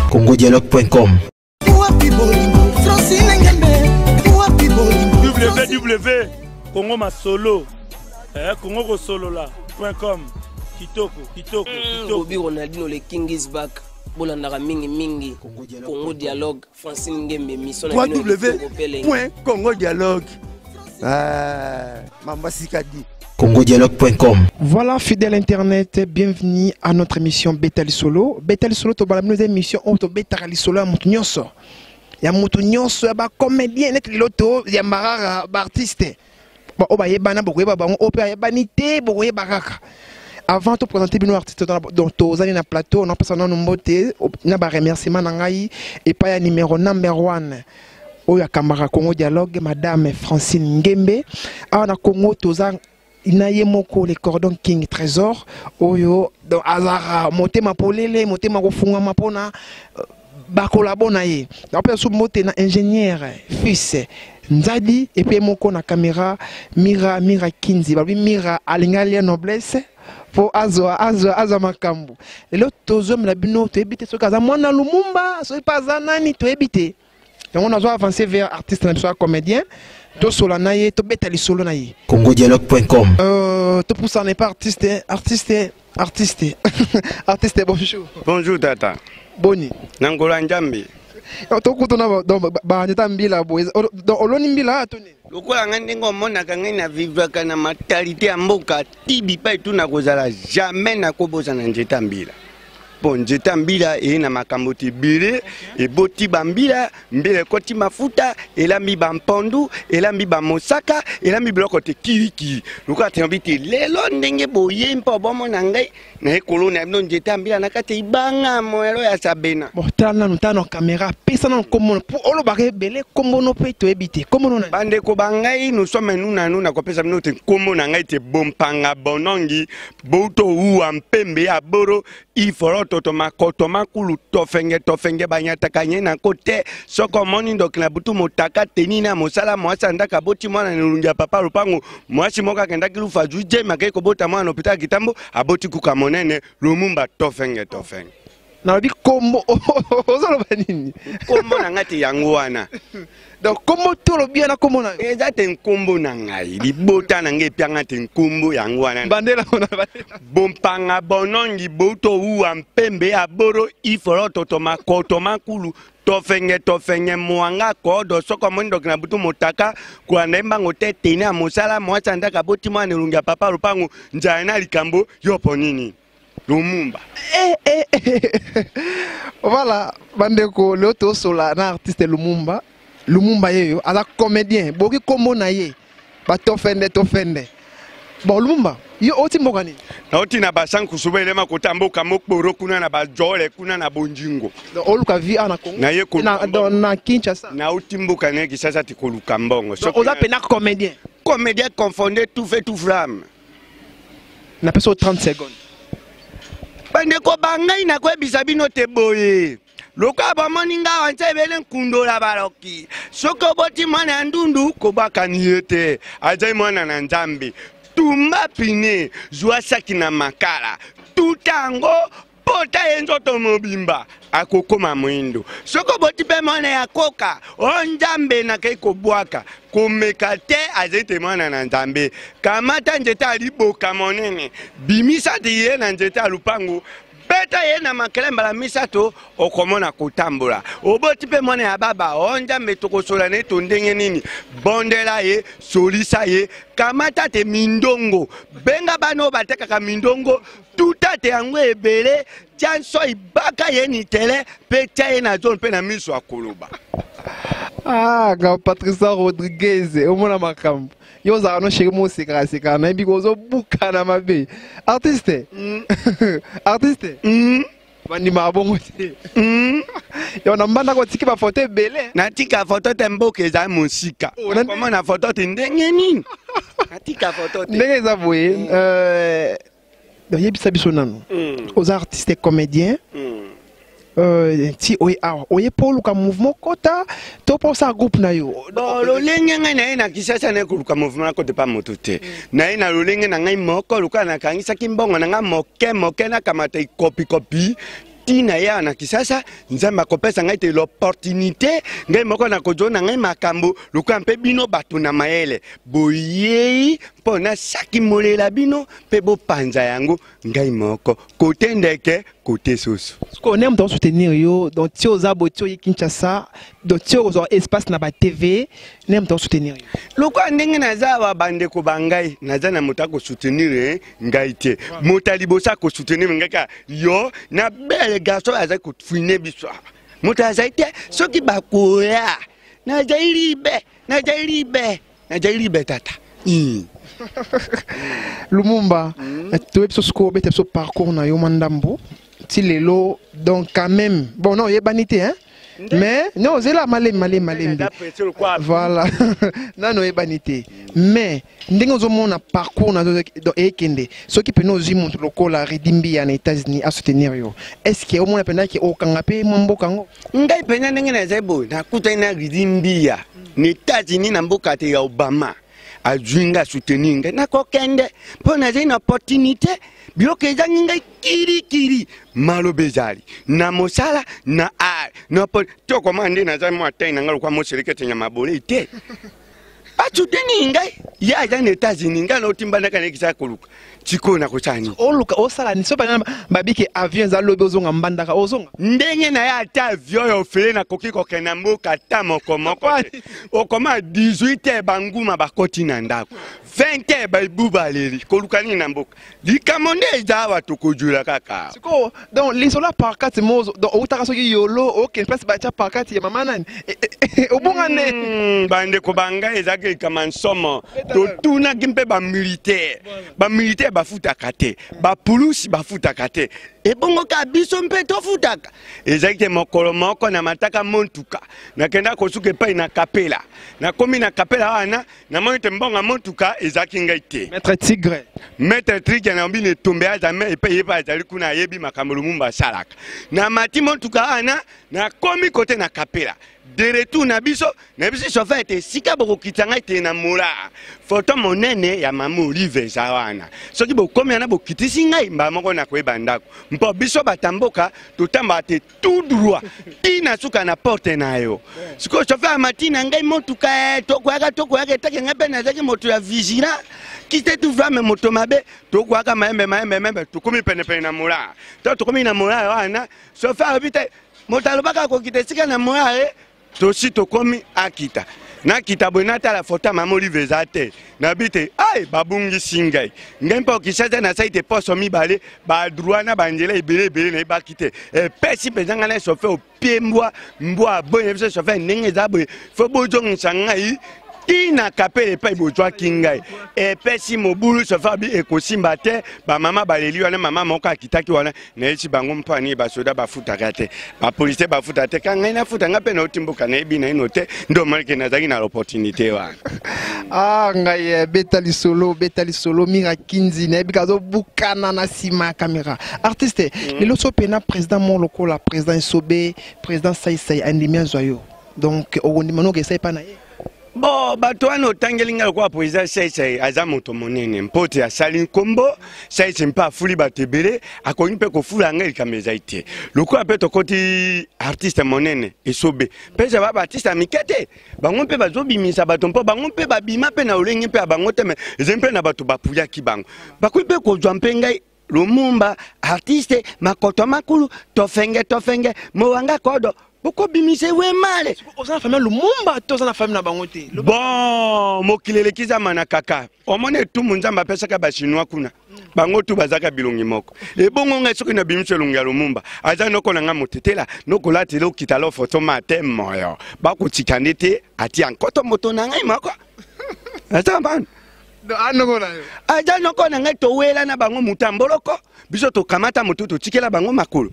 congodialogue.com www congo masolo eh, congo kosolola com kitoko kitoko hmm, kitoko Bobby Ronaldinho le king is back bolandaka mingi mingi Congo dialogue Francine Ngembe mission na bino www.congo dialogue euh, mamba sikadi congodialogue.com Voilà, fidèle internet, bienvenue à notre émission Beta Lisolo. Beta Lisolo, tobala bino émission oyo tobetaka lisolo ya moto nyonso. Ya moto nyonso ya ba comédien neti lelo to ya marara ba artiste. Ba oyo bayebana bokoyeba bango, oyo mpe ayebani te bokoyeba kaka. Avant de présenter bino artiste donc tozali na plateau, napesa nanu mbote na ba remerciement na ngai epai ya numéro number 1 oyo akambaka Congo Dialogue, Madame Francine Ngembe. Awa na Congo toza na ye moko le cordon king trésor oyo donc azalaka motema polele motema kofungwama mpona euh, bakolabo na ye napesa so mbote na ingénieur fils nzadi epe moko na caméra mira mira kinzi balobi mira alingi alia noblesse mpo azwa azwa azwa makambo lelo tozomela bino toyebi te soki aza mwana lumumba soki mpe aza nani toyebi te yango nazo avancer vers artiste na biso ya comédien tosola na ye tobeta lisolo na ye congodialogue.com euh, topusana epa artiste artiste artiste artiste bonjour bonjour tata boni na ngolo ya nzambe tokutana banzeta mbila boye oloni mbila to nini lokola ngai ndenge omonaka ngai na vivaka na matalite ya mboka ti bipai tu nakozala jamais nakobosana nzeta mbila mpo nzete ya mbila eye na makambo te ebele eboti bambila mbila ekoti mafuta elambi bampondu elambi bamosaka elambi biloko te kirikiri lokola tenobi te lelo ndenge boye mpo bomona ngai naye kolona bino nzete ya mbila na kati ibanga moelo ya sabena bon tala nanu tala na kamera pesa nanu kombo mpo olobaka ebele kombo no mpe toyebi te kombo no nani bandeko ba ngai nous sommes nous na nous nakopesa bino te nkombo na ngai te bompanga bonongi bouto uwa mpembe ya boro ifolo toto makoto makulu tofenge tofenge banyataka nye na ko te soko omoni ndoki na butu motaka teni na mosala mwasi andaka aboti mwana na elongi ya papa lopango mwasi moko akendaki lufa azwi jemi akei kobota mwana na hôpital kitambo aboti kuka monene lumumba tofenge tofenge nalobi kombo ozoloba nini nkombo na ngai te yango wana donc kombo to olobi wana kombo na yo eza te nkombo na ngai libota na ngai epianga te nkombo yango wana bandela bompanga bonongi bouto uwa mpembe aboro ifolo toto makoto makulu tofenge tofenge mwanga kodo soko omoni ndoki na butu motaka kolanda ye mbango te tene ya mosala mwasi andaka aboti mwana elongi ya papa lopango nzala na likambo yo po nini Lumumba. Eh, eh, eh. Voilà, bandeko, leo tosola na artiste Lumumba. Lumumba yeyo, aza comédien, boki kombo na ye. Ba tofende tofende. Bon Lumumba, yo oti mboka nini? Nauti na basankusu belema kota mboka mokporo kuna na bajole kuna na bonjingo. Donc oluka vie na Congo. Na ye na, dans, na Kinshasa. Nauti mboka na Kinshasa ti koluka mbongo. Donc oza pena comédien. Comédien confondu tout fait tout flamme. Napesi yo 30 secondes. Bandeko ba ngai nakoyebisa bino te boye lokola bomoni nga awa nse ebele nkundola baloki soki oboti mwana ya ndundu kobakani ye te azali mwana na nzambe tumba pine zwa saki na makala tuta yango pota ye nzoto mobimba akokoma mwindo soki oboti mpe mwana ya koka o nzambe nakei kobwaka komeka te azali te mwana na nzambe kamata nzete ya liboka monene bimisa te ye na nzete ya lupango beta ye na makele mbala misato okomona kotambola oboti mpe mwana ya baba o nzambe tokosola na ye to ndenge nini bondela ye solisa ye kamata te mindongo benga bana oyo batekaka mindongo tuta te yango ebele tia nsoi baka ye nitele mpe tia ye na zone mpe na miso akoloba ah nga patricia rodriguez omona makambo yo ozalaka no sheri mosekaka sekaka nayebi ko ozobukana mabe artiste mm. artiste mm. bandimaka bongo te mm. yo na mbandaka otiki bafoto ebele natika foto te mboka eza mosika oh, nakomona foto te ndenge nini natika foto te ndenge eza boye mm. euh, yebisa biso nanu mm. oza artiste comédien mm. Ti oye awa, oye mpo oluka mouvement kota to mpo osala groupe na yo? Bon, lolenge ngai naye na Kinshasa, naye koluka mouvement nakota epa moto te. Naye na lolenge na ngai moko, lokola nakangisaki mbongo na ngai moke moke, nakamata ekopikopi ntina ye awa na Kinshasa. Nzambe akopesa ngai te l'opportunité, ngai moko nakozwa na ngai makambo lokola mpe bino bato na mayele boyei mpo nasaki molela bino mpe bopanza yango. Ngai moko kote ndeke kote soso. Sikoyo nde moto akosoutenir yo? Donc ti oza boye, ti oye Kinshasa, donc ti okozwa espace na batv, nde moto akosoutenir yo? Lokola ndenge naza awa, bandeko ba ngai, naza na moto akosoutenir ngai te. Moto ya liboso akosoutenir ngai kaka yo na bele garçon azali kofine biso awa. Moto azali te. Soki bakoya, nazali libe, nazali libe, nazali libe tata. Lumumba, toyebi biso sikoyo, obeta biso parcours na yo mwa ndambo ti lelo. Donc quand même, bon, non, oyebani te, hein, mais non, ozela malembe, malembe, malembe. Voilà, nano oyebani te, mais ndenge ozomona parcours na yo, donc ekende. Soki mpena ozwi moto lokola Redi Mbiya na États-Unis asoutenir yo, est ce que omona mpenza ke okanga mpe mwa mboka yango? Ngai mpenza, ndenge nazali boye, nakutani na Ridi Mbiya na États-Unis, na mboka te ya Obama, azwi ngai, asoutenir ngai, nakokende mpo nazali na opportunité. Biloko ezangi ngai kirikiri, maloba ezali na mosala na art na tokoma nde nazali mwa tai na ngai lokwa moseleke te nyama bolei te. Basoutenir ngai, ye aza na États-Unis, ngai naotimbandaka nekisa koluka. Sikoyo nakosala nini? Oluka osala nini? So bana babiki avion eza lobi, ozonga Mbandaka, ozonga? Ndenge na ye, ata avion oyo ofele, nakoki kokende na mboka ata moko moko te. Okoma 18 heures, banguma bakoti na ndako, 20 heures baibu baleli. Koluka nini na mboka? Likambo nde eza awa, tokozwela kaka. Sikoyo donc lisolo ya pancarte mo, donc outaka soki yolo okende place batya pancarte ya mama nani, obonga nde? Bandeko bangai, ezalaki likama nsomo. Totunaki mpe bamilitaire, bamilitaire bafutaka te, bapulusi bafutaka te, ebongo ka biso mpe tofutaka. Ezalaki te mokolo moko na mataka montuka, nakenda kosuka epai na Kapela. Nakomi na Kapela wana, namoni te mbongo ya motuka ezalaki ngai te. Maître Tigre. Maître Tigre na bino etombe aza me epai ye mpe azali kuna, ayebi makambo Lumumba asalaka. Na mati motuka wana, nakomi kote na Kapela, de retour na biso, nayebisi chauffeur ete esika bokokita ngai te na mola foto monene ya mama Olive eza wana. Soki bokomi wana, bokitisi ngai mbala moko, nakoyeba ndako, mpo biso batamboka totambaka te tout droit ti na suka na porte na yo. Sikoyo chauffeur amati na ngai motuka, tokoyaka, tokoyaka, etake ngai mpe nazalaki moto ya vigilant kite tuvame moto mabe. Tokoyaka mayembe mayembe mayembe, tokomi penepene na mola. To tokomi na mola wana, chauffeur alobi te moto alobaka akokita esika na mola e tosi tokomi. Akita, nakita boye, natala foto ya mama Olive eza te. Nabi te ai babungisi ngai. Ngai mpo Kinshasa nasali te poso mibale, badroit na banzela ebele ebele nayebaki te. Epesi mpenza ngai na chauffeur opie mbwa mbwa boye. Na biso chauffeur, ndenge eza boye, fo bozongisa ngai ntina Kapele epai bozwaki ngai. Epesi mobulu. Chauffeur bi ekosimba te. Bamama baleli wana, mama moko akitaki wana, nayesi bango mpo ani basoda bafutaka te, bapolisier bafuta te, ka ngai nafuta? Ngai mpe nauti mboka, nayebi naino te. Nde omonaki nazalaki na l'opportunité wana. Ah ngai, beta lisolo, beta lisolo. Mira Kinzi, nayebi kazobukana na nsima ya caméra. Artiste, lelo so mpena président mo lokola président Esobe, président Saisai andimi azwa yo, donc okondima noka esai epa na ye? Bon, bato wana otangeli ngai lokola président Saisai aza moto monene mpo te asali nkombo. Saisai mpe afuli bato ebele, akoki mpe kofula ngai, likambo ezali te. Lokola mpe tokoti artiste monene Esobe mpe eza ba baartiste ya mike te, bango mpe bazobimisa bato mpo bango mpe babima mpe na lolenge mpe ya bango te, me ezali mpe na bato bapuyaki bango, bakoki mpe kozwa mpe ngai Lumumba artiste makoto makulu tofenge tofenge mowanga kodo bokobimisa ewe male. Oza na famille Lumumba to oza na famille na bango te? Bon, mokili eleki zama na kaka. Omoni etumu Nzambe apesaka bachinois kuna, bango tu bazalaka bilongi moko. Ebongo ngai soki nabimisi elongi ya Lumumba, aza noko na ngai, motetela nokolatela okita lo foto ma te moyo bakotika nde te atia nkoto moto na ngai moko aza bana. Anoko na yo? Aza noko na ngai. Towela na bango moto ya mboloko, biso tokamata motu, totikela bango makolo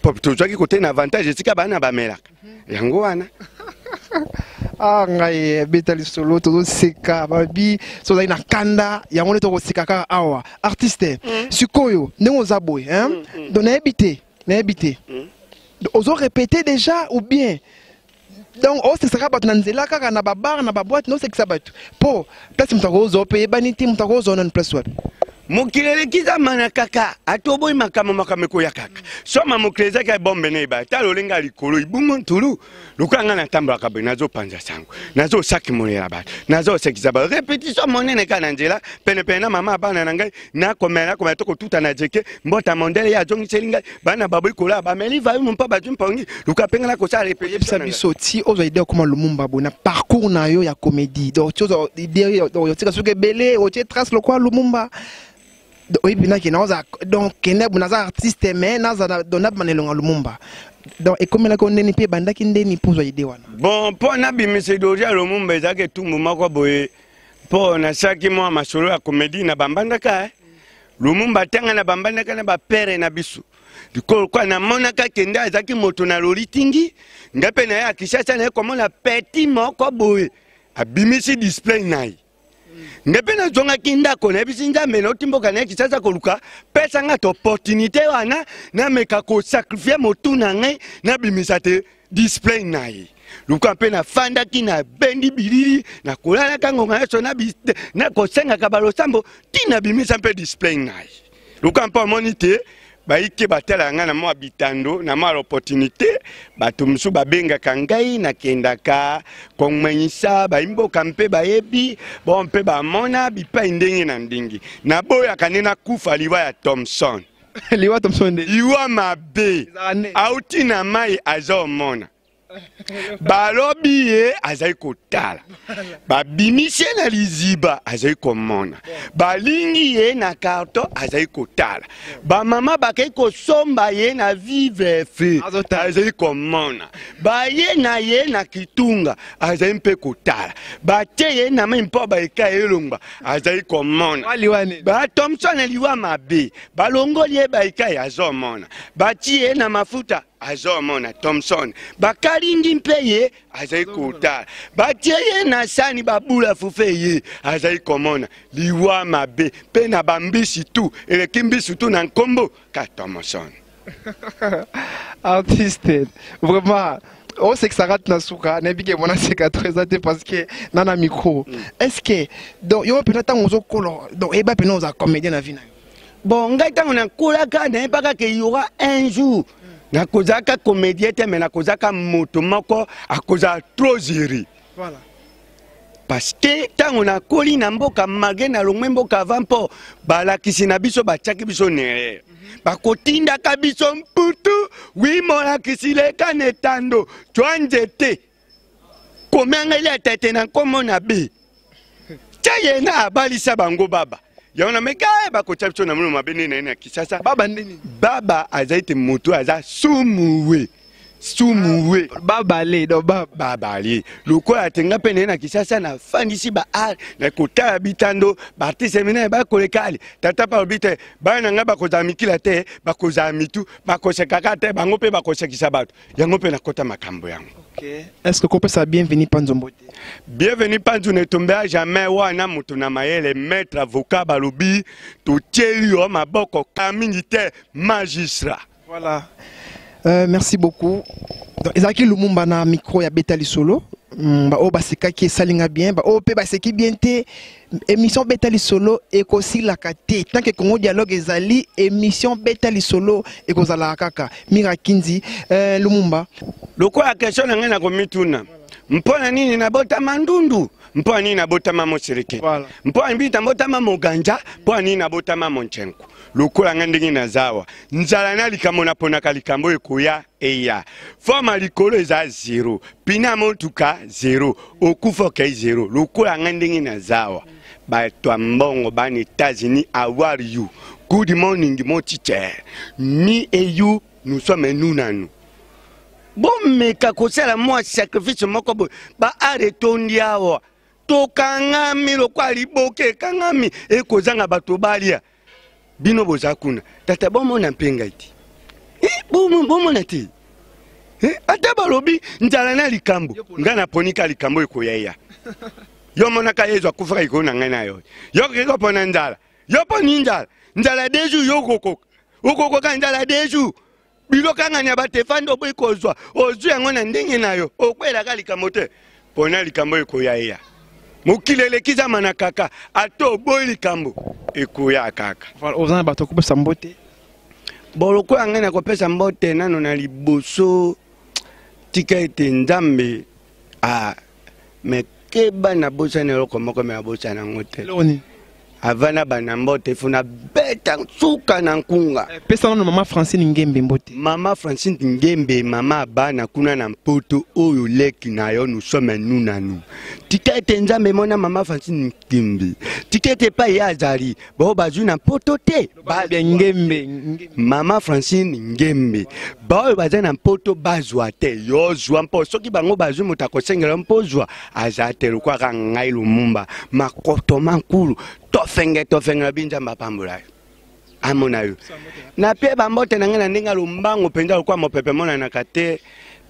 po tozwaki kote na avantage esika bana bamelaka yango wana. Ah ngai, beta lisolo, tozoseka. Babi so ozali na kanda yango nde tokoseka kaka awa. Artiste, sikoyo ndenge oza boye, hein? Donc nayebi te, nayebi te. Ozo répéter déjà ou bien donc osekisaka bato na nzela kaka na babar, na baboite, nosekisa bato mpo place moto akozwa mpe eyebani te, moto akozwa nani, place wapi? Mokili eleki zamana kaka, ata oboyi makambo, makambo ekoya kaka. Soma mokili ezaki ebombe na ebaya, tala olenga ya likolo ibungo ntulu. Lokola ngai natambolaka boye, nazopanza sango, nazosakimolela bato, nazosekisa bato, repetition monene kaka na nzela penepene na mama ya bana na ngai. Nakomela, nakomela, tokotuta na jeke mbota mondele, ye azongiseli ngai bana baboyi kolala, bameli vayumu mpo bazwi mpongi. Luka mpe ngai nakosala repetition Yebisa na ngai. Biso ti ozwa idée okoma Lumumba boye na parcours na yo ya comédie, donc ti ozwa idée, donc otika soki ebele otie trace lokola Lumumba. Donc, oyebi naki naoza, donc kende boye, naza artiste mais naza donc nabima na elonga Lumumba. Donc ekomelaki yo ndeni mpe ebandaki ndeni mpo ozwa idée wana? Bon, mpo nabimisa idéologie ya Lumumba, ezalaki etumbu moko boye, mpo nasalaki mwa masolo ya comédie na bambandaka, eh. Lumumba atanga na bambandaka na bapere na biso likolo kwa namonaka kende azalaki moto na lori tingi ngai mpe na ye ya Kinshasa, naye komona petit moko boye abimisi display na ye. Ngai mpe nazongaki ndako, nayebisi Nzambe, nauti mboka na ye Kinshasa koluka, pesa nga to opportunité wana nameka kosacrifier motu na ngai, nabimisa te display na ye. Luka mpe nafandaki, nabendi bilili, nakolalaka ngonga nyonso nakosengaka balosambo ti nabimisa mpe display na ye. Luka mpe omoni te bayike batala ngai na mwa bitando na mwa opportunité, bato mosusu babengaka ngai, nakendaka kongmenyisa bayimboka mpe bayebi bon mpe bamona bipai ndenge na ndenge. Naboyaka nde nakufa liwa ya Thomson. Liwa Thomson nde? Liwa mabe. Ezalaka nde? Auti na mai, azomona balobi ye azali kotala, babimisi ye na liziba, azali komona, balingi ye na carton, azali kotala, bamama bakei kosomba ye na vivre fe, Azotala. Azali komona, baye na ye na kitunga, azali mpe kotala, batie ye na mai mpo baeka elongba, azali komona. Liwa nini? Ba Thomson liwa mabe, balongoli ye baeka ye, azomona, batie ye na mafuta, azomona Thomson, bakalingi mpe ye, azali kotala, batie ye na sani, babula fufe ye, azali komona. Liwa mabe mpe na bambisi tu eleki mbisi tu na nkombo ka Thomson. Artiste vraiment osekisaka tina suka, nayebi ke mona seka to eza te parce que na na micro. Est ce que donc yo mpena ntango ozokola, donc oyeba mpena oza comédien na vie na yo? Bon, ngai ntango nakolaka, nayebaka ke y aura un jour nakozalaka comédien te, mais nakozalaka moto moko akozala trop géré. Parce que ntango nakoli na mboka, malgré nalongwe mboka avant, mpo balakisi na biso batiaki biso nerere, bakotindaka biso mputu wi molakisi leka na etando, twa nzete, komiangeli atete na nkombo na be tia ye na abalisa bango baba yango na meka bakotia biso na mino mabe nde na ye na Kisasa. Baba ndeni? Baba azali te moto aza sumuwe sumuwe. Babale, donc baba. Babale lokola te nga mpe na ye na Kisasa nafandisi baart na kotala bitando, baartiste minene bakoleka. Ale tata mpe alobi te bana na ngai bakozala mikila te, bakozala mitu, bakosekaka te, bango mpe bakosekisa bato. Yango mpe nakota makambo yango. Okay. Est ce que kopesa Bienvenu Panzombo te? Bienvenu Panzu ne tombea jamais wana, moto na mayele, maître avocat, balobi totieli yo maboko ka mingi te, magistrat. Voilà. Merci beaucoup. Donc, ezalaki Lumumba na micro ya Beta Lisolo. Ba oyo basekaki esalinga bien, ba oyo mpe baseki bien te. Émission Beta Lisolo ekosilaka te. Tant que Congo Dialogue ezali, émission Beta Lisolo ekozalaka kaka. Mira Kinzi, Lumumba. Lokola question na ngai na komituna, mpo na nini nabotama ndundu, mpo na nini nabotama moseleke, mpo na nini nabotama moganja, mpo na nini nabotama monchenko, lokola ngai ndenge naza awa, nzala na likambo naponaka likambo ekoya eya forme likolo eza zero, pina motuka zero, okufa okei zero. Lokola ngai ndenge naza awa, bato ya mbongo bana États-Unis, how are you? Good morning mon teacher. Me et you, nous sommes nous na nous. Bomeka kosala mwa sacrifice moko boye, baart etondi awa, tokangami lokola liboke ekangami, ekozanga bato balia. Bino boza kuna, tata, bomona mpe ngai te. Eh, bomona te. Eh, ata balobi nzala na likambo, ngai naponika likambo ekoya. Yo monaka Yezu akufaka likolo na ngai na yo, yo okeki kopona nzala, yo mponi nzala, nzala 2 jours, yo okokoka, okokoka nzala 2 jours? Biloko yangani ya bato efandi oboyi kozwa, ozwi yango na ndenge na yo, okwelaka likambo te pona likambo ekoya eya. Mokili eleki zama na kaka, ata oboyi likambo ekoya kaka. Voilà, oza na bato okopesa mbote? Boloko ya ngai nakopesa mbote nano na liboso, tika ete Nzambe a me keba nabosani eloko moko me nabosani yango te. Avant na banda mbote fo nabeta suka na nkunga. Pesa nano mama Francine Ngembe mbote. Mama Francine Ngembe, mama bana kuna na Mpoto, oyo leki na yo, nous sommes nous na nous. Tika ete Nzambe mona mama Francine Ngembe, tika ete epai ye azali bao bazwi na Mpoto te. Ba Ngembe, mama Francine Ngembe, baoyo baza na Mpoto bazwa te, yo zwa mpo soki bango bazwi moto akosengela mpo zwa aza te lokwaka ngai Lumumba makoto mankulu tofenge tofenge na binzamba apambola yo amona yo napie bambote na ngai na ndenge ya lombango mpenza lokola mopepe emonanaka te.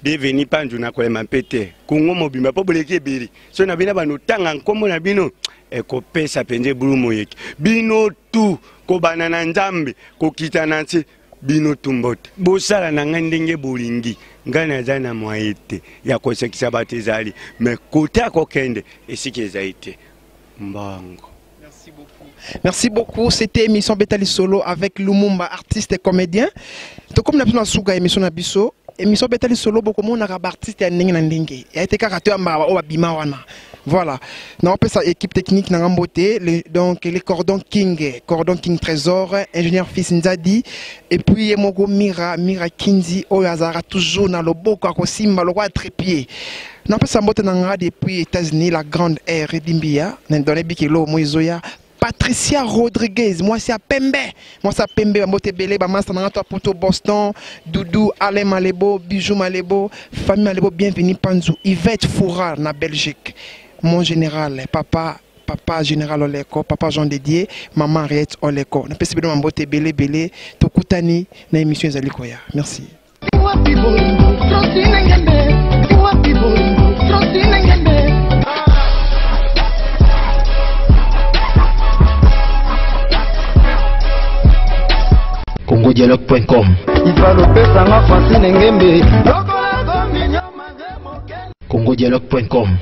Bienvenu Panzu na koyema mpe te Kongo mobimba mpo boleki ebele soki na bino bando tanga nkombo na bino ekopesa mpenza ebulu moyeke bino tu kobanda na Nzambe kokita na nse bino tu mbote bosala na ngai ndenge bolingi ngai naza na mwaye te ya kosekisa bato ezali me kote ya kokende esika ezali te mbongo. Merci beaucoup. Merci beaucoup. C'était émission Betali Solo avec Lumumba, artiste et comédien. Donc, comme nous avons émission na biso, émission Betali Solo, beaucoup monde a artiste ya ndenge na ndenge. Ya été kaka to ya o bima wana. Voilà. Nous avons sa équipe technique na mbote, donc les cordons King, cordon King Trésor, ingénieur Fils Nzadi et puis moko Mira, Mira Kinzi oyo azara toujours na loboko akosimba lokwa trépied. Nous avons mbote na nga depuis États-Unis, la grande R Dimbia, na donné bikelo moizoya Patricia Rodriguez, moi c'est à Pembe, moi c'est à Pembe, mbote belé, ba master na nga Poto Boston, Doudou, Alain Malebo, Bijou Malebo, famille Malebo, bienvenue Panzou, Yvette Foura na Belgique, mon général, papa, papa général Oleko, papa Jean Dédier, maman Henriette Oleko. Na pesi bino mbote belé belé, tokutani na émission ezali koya. Merci. Wapi bolingo, Francine Ngembe, wapi bolingo, Francine Ngembe. Congodialogue.com. Ifalopesanga Francine Ngembe. Congodialogue.com.